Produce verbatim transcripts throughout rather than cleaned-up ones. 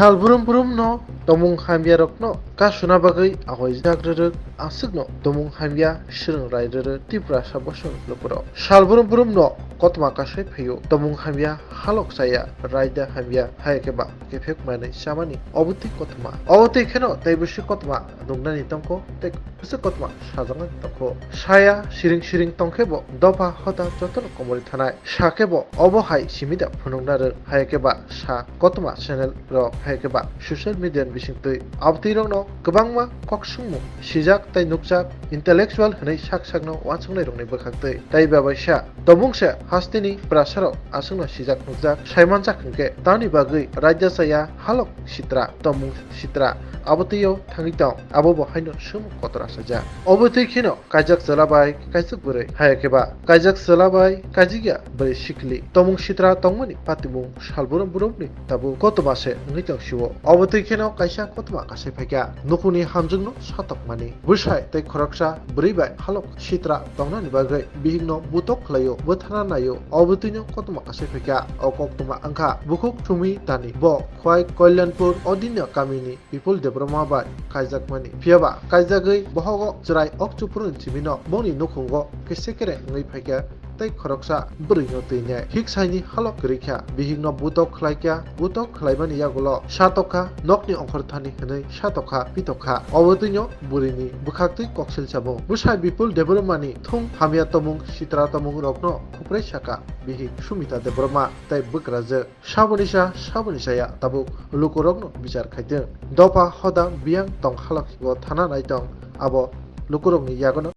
Sal brum brum no tomung hamya rok no kasuna bagwi ahoi jak rwrwk aswk no tomung hamya swrwng rai rwrwk Tiprasa bosong lukurok. Sal brum brum no kotoma kasai phaio tomung hamya halok chaya raida hamya hai khe ba kephek manwi chamani obo twi kotoma. Obo twi kheno tei bwswk kotoma nuknani tongkho tei bwswk kotoma sajaknani tongkho. Saya siring siring tongkhe bo dopha hoda jotono komorwi thanai. Sakhe bo obo hai simi da phunukna rwng hai khe ba sa kotoma channel rok hai khe ba social media ni bising twi abtwi rokno kwbangma kok sungmung sijak tei nukjak intellectual hwnwi sak sakno uansuknai rokni bwkhak twi tei babaisa tomung se hasteni prasarok aswkno sijak nukjak saimanjak hwnkhe tamni bagwi raida chaya halok sitra tomung sitra abo twiyo thangwi tong abo bo haino sumung kotor asajak obo twi kheno kaijak chwla bai kaijak bwrwi hai khe ba kaijak chwla bai kaijak ya bwrwi sikli tomung sitra tongmani patimung salbrum brumni tabuk kotoma se wngwi tong sio obo twi kheno kaisa kotoma kasai phaikha nukhungni hamjwkno satokmani bwsai tei khoroksa bwrwi bai halok sitra tongnani bagwi bihikno butok khlaio bwthana naio obo twino kotoma kasai phaikha o koktoma wngkha bukhuk Sumi Tani bo Khwai Kalyanpur Odinyo kamini Bipul Debbarma bai kaijakmani. Phiyaba kaijagwi bohogo chwrai ok chupruni simino bongni nukhungo kese kere wngwi phaikha tei khoroksa bwrwino twinai. Hiksaini halok kwrwikha, bihikno butok khlaikha, butok khlaimani yagulo satokha, nokni ongkhorthani hwnwi satokha, pitokha. Obo twino bwrwini bwkhaktwi koksil chabung. Bwsai Bipul Debbarmani thung hamya tomung, sitra tomung rokno khuprai saka bihik Sumita Debbarma tei bwkrajwk. Saboni sa, saboni saya tabuk lukurokno bichar khaitwng. Dopha hoda biyang tong halok hibo thana naitong abo lukurokni yagono.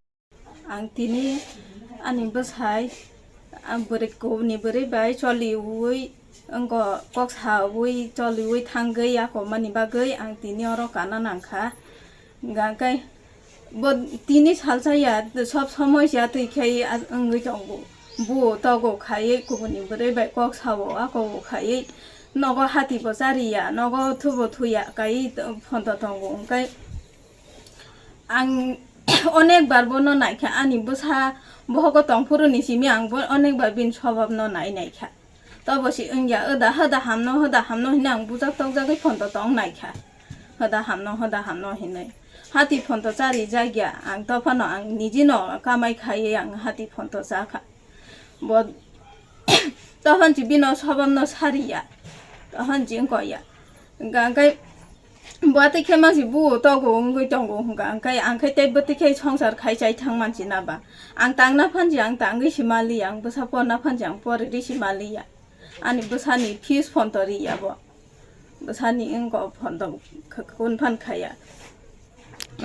Ang tini ani bwsai, ang bwrwi kubuni bwrwi bai choliui wngkha kok saui choliui thangwi yakomani bagwi ang tini oro kana nangkha. Hwnkha khe bo tini salsa ya, sob somoi ya twi khai wngwi tongo. Buo togo khaiwi kubuni bwrwi bai kok sao, a kogo khaiwi nogo hati bo chariya, nogo thubo thuya kaiwi phonto tongo. Hwnkhe ang onek bar bono naikha, ani bwsa bohogo tongphuru ni simi ang bo onek bar bini sobab no nai naikha. Tobo si wngya, oda hoda hamno, hoda hamno hinwi ang bujak tokjagwi phonto tong naikha. Hoda hamno, hoda hamno hinwi. Hati phonto chari jakya, ang tophano ang nijino kamai khaiwi ang hati phonto chakha. Bo tophon si bino sobamno sariya. Tophon si wngkoya. Hwnkha khe Bo tei khe mangsi buo togo wngwi tongo hwnkha, hwnkhe ang khe tei bwtwi khe songsar khai chai thang mansi na ba. Ang tangna phansi ang tangwi si maliya, ang bwsa porna phansi ang poriri si maliya. Ani bwsani fees phonto riya bo. Bwsani wngko phonto kh-, kun phan khaya.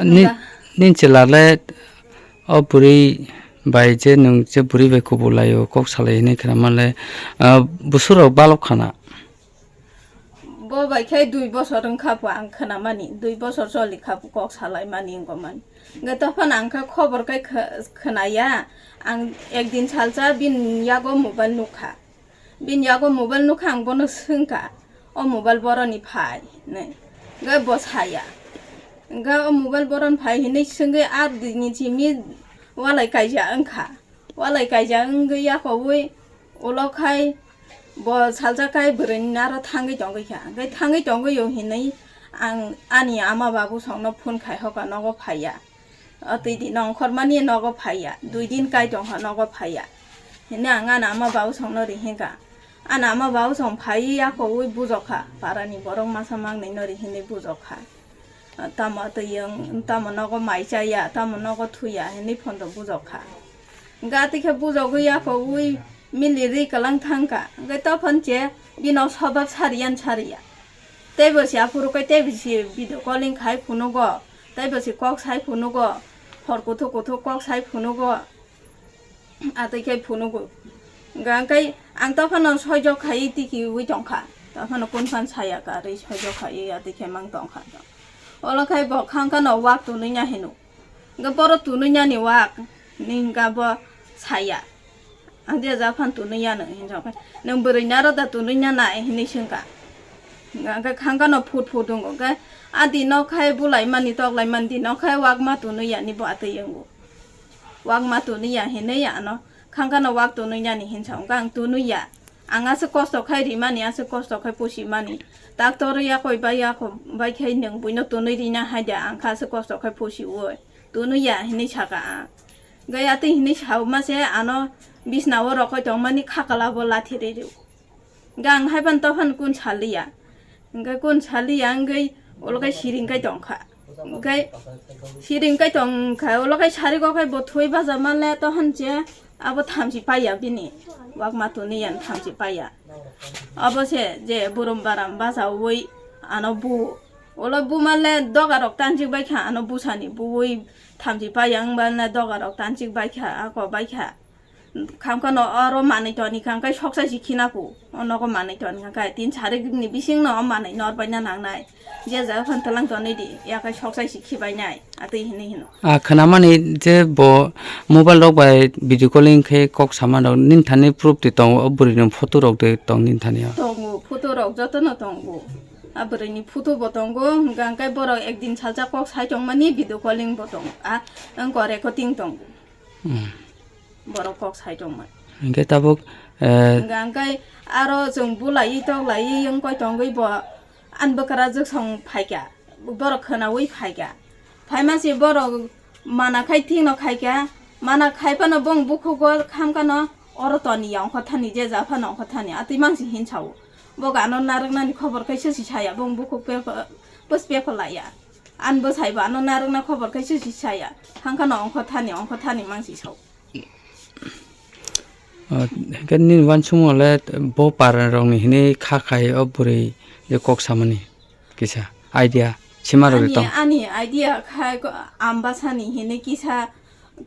Ni, Hwnkha. Ni chwla le o bwrwi bai je nwng je bwrwi bai kubulaio, kok salai hwnwi khna manle, ah, busurok balok khana. Bo bai khe dui bosor wngkha pho ang khwnamani, dui bosor choli kha pho kok salaimani wngomani. Hwnkhe tophano ang khe khobor khe kh-, khwnaya, ang ekdin salsa bini yago mobile nukha. Bini yago mobile nukha ang bono swngkha, "O mobile boroni phai?" hinwi. Hwnkhe bo saya. Hwnkhe, "O mobile boroni phai?" hinwi swngwi ar dini simi walai kaija wngkha. Walai kaija wngwi yakowi ulo khai bo salsa khai bwrwini naro thangwi tongwi kha. Hwnkhe thangwi tongwi o hinwi ang ani ama babu songno phone khai hoka nogo phaiya. O twi dino ongkhormani nogo phaiya. Dui din kai tongkha nogo phaiya. Hinwi ang ani ama babu songno rihinkha. Ani ama babu song phaiwi yakowi bujokha. Parani borok masa mangnwino rihinwi bujokha. Tamo twi wng, tamo nogo mai chaya, tamo nogo thuya, hinwi phonto bujok kha. Hwnkhe atwi khe bujogwi yakowi mili ri kwlang thang kha. Hwnkhe tophon che bino sobab sariyan sariya. Teibo se aphuru khe teibo se video calling khai phunugo, teibo se kok sai phunugo, hor kuthuk kuthuk kok sai phunugo. Atwi khe phunugo. Hwnkha khe ang tophano soijok khaiwi tikiui tongkha. Tophano kun phan saya karwi soijok khaiwi atwi khe mang tongkha. Olo khai bo khangkano wak tunui ya hino. Hwnkha boro tunui yani wak, ni hwnkha bo saya. Ang diya ja phan tunui yano hinwi sa khe, "Nwng bwrwi naro da tunui ya nai?" hinwi swngkha. Hwnkha khe khangkano phut phut wngo. Hwnkhe a dino khai bulai mani, toklai mani dino khai wak ma tunui yani bo atwi wngo. Wak ma tunui ya hinwi ano khangkano wak tunui yani hinwi sa, hwnkha ang tunui ya. Ang aswk kosto khai rimani, aswk kosto khai pusimani. Doctor yakoi bai yakho bai khai nwng buino tunui rina hai de, ang kha aswk kosto khai pusiui. Tunui ya hinui saka ang. Gai atwi hinui sauma se ano bisna o rokoi tongmani khakala bo lathi ri ri. Gang hai ban tophan kun saliya. Hingke kun saliya hingke ulo kai siring kai tongkha. Hingke siring kai tongkha, ulo kai sari go kai bo thoi baja manle to hanche abo thamchi paiya bini. Wak matuni yan thamchi paiya. Abo se je burum baram baja ui ano bu. Ulo bu manle doga rok tanjik bai kha ano busani bu ui thamchi paiya wng manle doga rok tanjik bai kha ako bai kha. Khamkha no oro manwi toni kha, hwnkhe soksa si khina pu. O nogo manwi toni kha, tin sari ni bising no o manwi nor baina nangnai. Je jaga phan tlang toni di, yakai soksa si khibainai, atwi hinwi hino. A khwnamani je bo mobile rok bai video calling khe kok sama rok nini thani proof twi tongo, o bwrwi ni photo rok de tong nini thani o. Tongo, photo rok joto no tongo. A bwrwi ni photo bo tongo, hwnkhe borok ekdin salsa kok sai tongmani video calling bo tongo. A wngkha recording tongo. Hmm. Borok kok sai tongmani. Hingke tabuk, eh, hingke angkai aro chwng bulai tok lai wngkoi tongwi bo ani bwkrajwk song phaikha, borok khwnaui phaikha. Phaima se borok mana khai thikno khaikha, mana khai phano bong bukhugo khamkhano oro toniya ongkho thani je ja phano ongkho thani atwi mangsi hinsao. Bo gano narwknani khobor khe sosi saya bong bukhuk pepha, bus pepha laiya. Ani bwsai bo ano narwkna khobor khe sosi saya. Hangkhano ongkho thani, ongkho thani mangsi sao. Ah, hingke nini uansukmung le bo para rok ni hinui kha khai o bwrwi je kok samani kisa idea sima rok Ani, tong. Ani idea khai ko Ambasani hinui kisa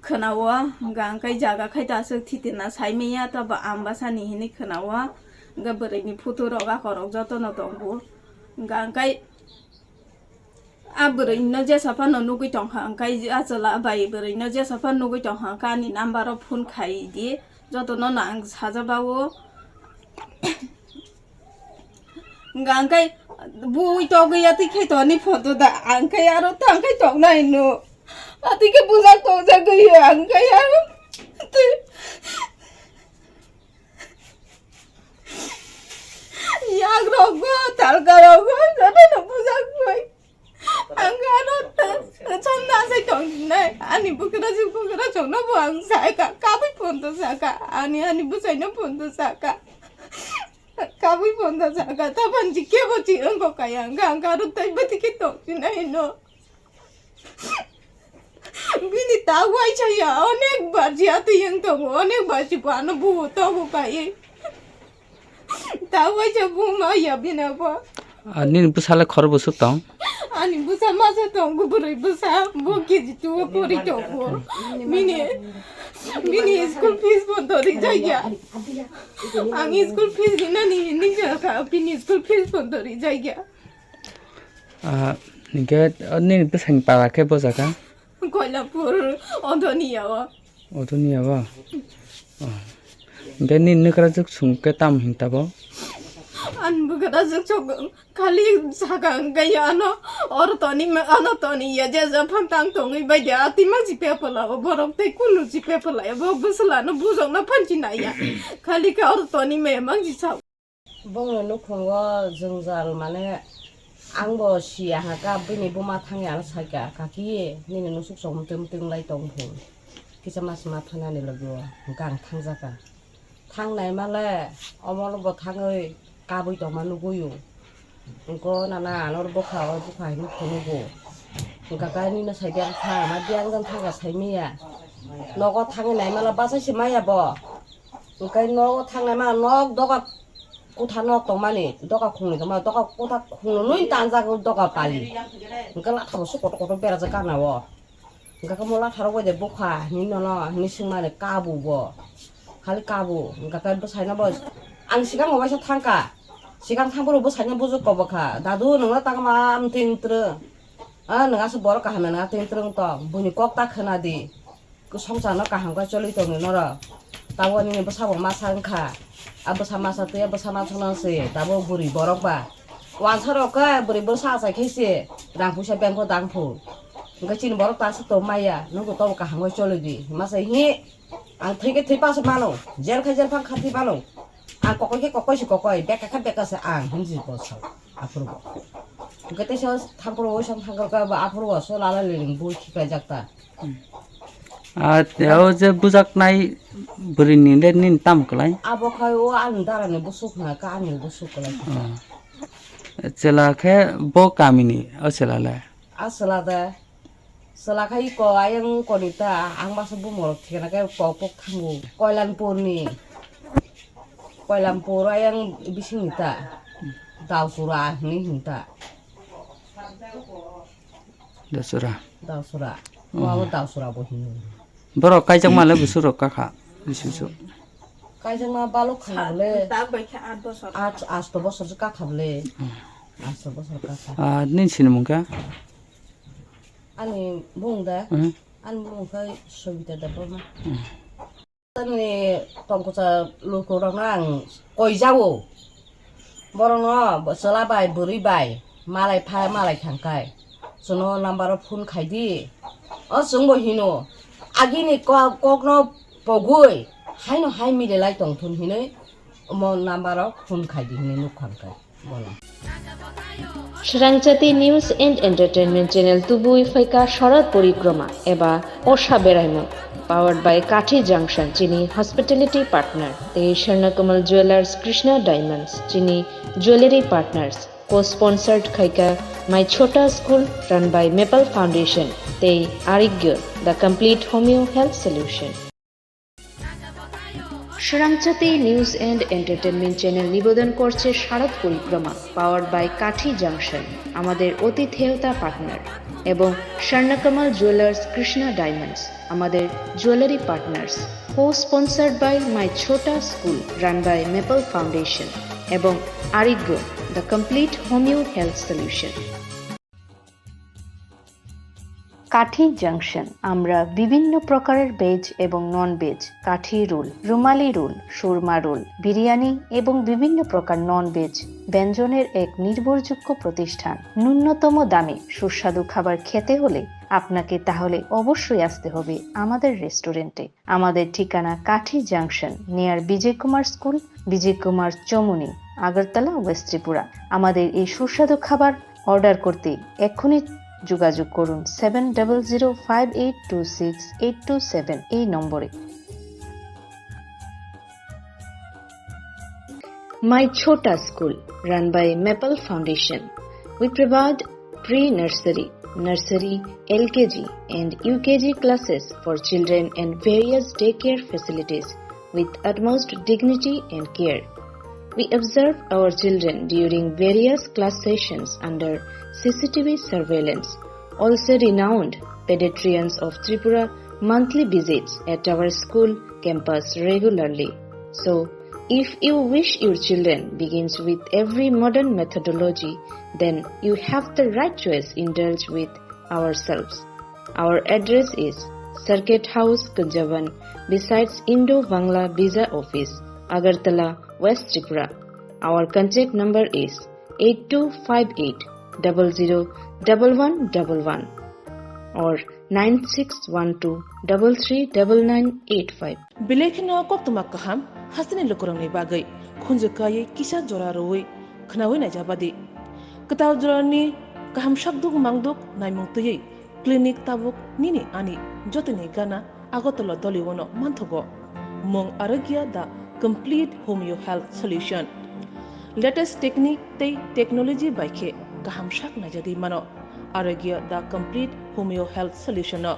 khwnao, hingka hingke jaga khai ta aswk thitina sai manya, tabo Ambasani hinui khwnao, hingke bwrwi ni photo rok ako rok joto no tongo, hingka hingke A bwrwino jesa phano nugwi tongkha, hwnkhe a chwla bai bwrwino jesa phano nugwi tongkha, hwnkhe ani number o phone khai di, jotono no ang sajabao. Hwnkhe bui togwi atwi khe toni photo da, ang khe aro tang khe tongnai no. Atwi khe bujak tongjagwi ang khe aro. Yagrok go, talgarok go, jotono bujak bai. Ang ano chomna sai tong nai. Ani bukra si bukra chongno bo ang sai ka. Kabui phone to saka. Ani ani bwsai no phone to saka. Kabui phone to saka. Taban ji kebo ji ang ko kaya. Ang ang aro tai bati ke tong nai no. Bini ta waisa ya, onek bar ji atwi yang tongo, onek bar ji bo ano buo tobo kai. Ta waisa buma ya bina bo. Ah, nini bwsale khoro bwswk tong? Ani bwsa masa tongo, bwrwi bwsa, bo K G two o pori tongo. Bini, bini school fees bo dori jaya. Ang school fees rinani hinwi jaka, bini school fees bo dori jaya. Ah, hingke, ah, nini bwsani para khe bo jaga? Koilapur, Odoniya o. Odoniya o? Oh. Hingke nini nukra juk sung khe tam hing tabo? Ani bwkra juk sung khali saka hingke ano or toni ma, ano toni ya je je phang tang tongwi bai de ati ma ji pe pala o borok tei kunu ji pe pala ya bo bwsla no bujok no phanchi nai ya. Khali khe or toni ma mang ji sa. Bongni nukhungo jwngjal, mane, angbo siya ha ka, bini buma thangya ano sakya, "Kaki, nini nusuk chok mtwng mtwng lai tong phung, kisa mas ma thanani logi o," hwnkhe ang thangjaka. Thangnai male, omo bo thangwi kabui tongma nugui o. Hwnkhe nana ano bwkha, o bwkha hinwi phunugo. Hwnkhe khe nini saidi ang thang, ma di ang jang thangkha saimanya. Nogo thangwi nai male bachai se maya bo. Hwnkhe nogo thangnai male nok doga kotha nok tongmani, doga khungni tongmani, doga kotha khungnwi tanjak doga pali. Hwnkhe lathabo se kotor kotor berajak gana o. Hwnkhe khe mo latharok bai de bwkha hinwi nono hinwi swngmani kabo bo. Khali kabo, hwnkhe khe bwsaino bo ang swkang bo waisa thangkha. Swkang thangphuru bwsaino bujuk kobokha, "Dadu, nwngno tangma amtwing twrwng? A, nwng aswk borok kaham ya, nwng atwing twrwng tong, buini kok ta khwna di." Swngcharno kaham khe choli tongdi norok. Tabuk nini bwsabo masa wngkha. A bwsa masa twi a bwsa masa no se tabuk bwrwi borok ba. Wansa rok khe bwrwi bwsa achai khe se rang puisa bank o dang phu. Hwnkhe chini borok ta aswk tong maya, nwng bo tobo kaham khe choli di. Masa hi ang thwi khe thwi pass mano, jel khe jel phang kha thwi mano. Ang kokoi khe kokoi se kokoi, beka khe beka se ang, hinwi bo sa aphuru bo. Hwnkhe teisa thampuru oisan thangkar ka bo aphuru bo so lala liling bo khiklai jak ta. Ah, o je bujaknai bwrwini le nini tamo kwlai? Abo khai o ani darani busuk hwna ka ani busuk kwlai. Oh. Chwla khe bo kamini o chwla le? A chwla de. Chwla khai ko ayang koni ta ang masa bumung rok thikna khe pok pok thango. Koilanpurni. Koilanpur ayang bisingni ta. Dausura hinwi hinta. Dausura. Dausura. Oh. Abo Dausura bo hino. Borok kaijakma le busurok kakha, bisi busu. Kaijakma balok khana le. Tab bai khe aat bosor. Aat, asto bosor se kakha le. Hmm. Asto bosor kakha. Ah, nini sinimung kha? Ani bung da? Hmm. Ani bung khe Sobita Debbarma. Hmm. Ani tongkosa lukurokno ang koi jao. Borokno chwla bai bwrwi bai malai pha malai thangkhai chwngno number o phone khaidi. O chwngbo hino, agini ko-, kokno pogwi haino hai mililai tongthun hinwi omo number o phone khaidi hinwi nukkha hwnkhe. Srangchati News and Entertainment Channel tubui phaikha Sharad Porikroma eba Osha Beraimung, powered by Kathi Junction, chini hospitality partner, tei Sharnakamal Jewelers Krishna Diamonds, chini jewellery partners, co-sponsored khaikha My Chhota School, run by Maple Foundation, tei Arigyo, the complete homeo health solution. Srangchati News and Entertainment Channel নিবেদন করছে শারদ পরিক্রমা, powered by কাঠি জাংশন, আমাদের আতিথেয়তা পার্টনার, এবং স্বর্ণকমল জুয়েলার্স কৃষ্ণা ডায়মন্ডস, আমাদের jewellery partners. Co-sponsored by My Chhota School, run by Maple Foundation, এবং আরোগ্য, the complete homeo health solution. কাঠি জাংশন, আমরা বিভিন্ন প্রকারের ভেজ এবং নন ভেজ, কাঠি রোল, রুমালি রোল, সুরমা রোল, বিরিয়ানি এবং বিভিন্ন প্রকার নন ভেজ ব্যঞ্জনের এক নির্ভরযোগ্য প্রতিষ্ঠান। ন্যূনতম দামে সুস্বাদু খাবার খেতে হলে আপনাকে তাহলে অবশ্যই আসতে হবে আমাদের রেস্টুরেন্টে। আমাদের ঠিকানা কাঠি junction, near Vijay Kumar school, Vijay Kumar Chowmuhani, Agartala, west Tripura. আমাদের এই সুস্বাদু খাবার অর্ডার করতে এক্ষুনি যোগাযোগ করুন seven double zero five eight two six eight two seven এই নম্বরে। My Chhota School, run by Maple Foundation. We provide pre-nursery, nursery, L K G and U K G classes for children and various daycare facilities with utmost dignity and care. We observe our children during various class sessions under C C T V surveillance. Also renowned pediatricians of Tripura monthly visits at our school campus regularly. So, if you wish your children begins with every modern methodology, then you have the right choice. Indulge with ourselves. Our address is Circuit House, Kunjaban, besides Indo-Bangla Visa Office, Agartala, West Tripura. Our contact number is eight two five eight double zero double one double one or nine six one two double three double nine eight five. Belai kheno koktwma kaham hasteni lukurokni bagwi khunju kaiwi kisa jora rwui khnaui naijabadi. Kwtal jorani kaham sakduk mangduk naimung twiwi clinic tabuk nini ani jotoni gana Agartala Doliwano manthogo. Mung Arogya the complete homeo health solution. Latest technique tei technology bai khe kaham sak naijagwi mano Arogya the complete homeo health solution no.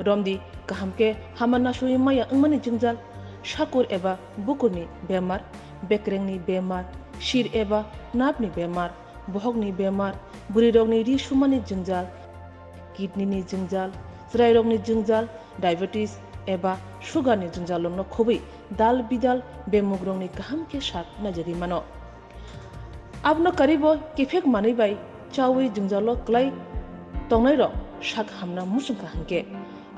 Romdi kaham khe hama nasui maya wngmani jwngjal, sakur eba bukurni bemar, bekrengni bemar, sir eba nerve ni bemar, bohokni bemar, bwrwirokni ri sumani jwngjal, kidney ni jwngjal, chwrairokni jwngjal, diabetes eba sugar ni jwngjal rokno khobwi dal bidal bemugrokni kaham khe sak naijagwi mano. Abono karibo kiphek manwi bai chaui jwngjalo kwlai tongnairok sak hamna muchungkha hwnkhe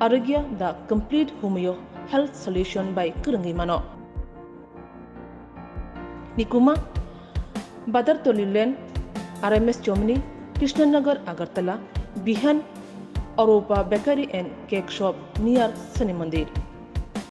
Arogya the complete homeo health solution bai kwrwngwi mano. Nikuma, Badartoli Lane, R M S Chomni, Krishnanagar, Agartala, Bihan, Arupa Bakery and Cake Shop near Shani Mandir.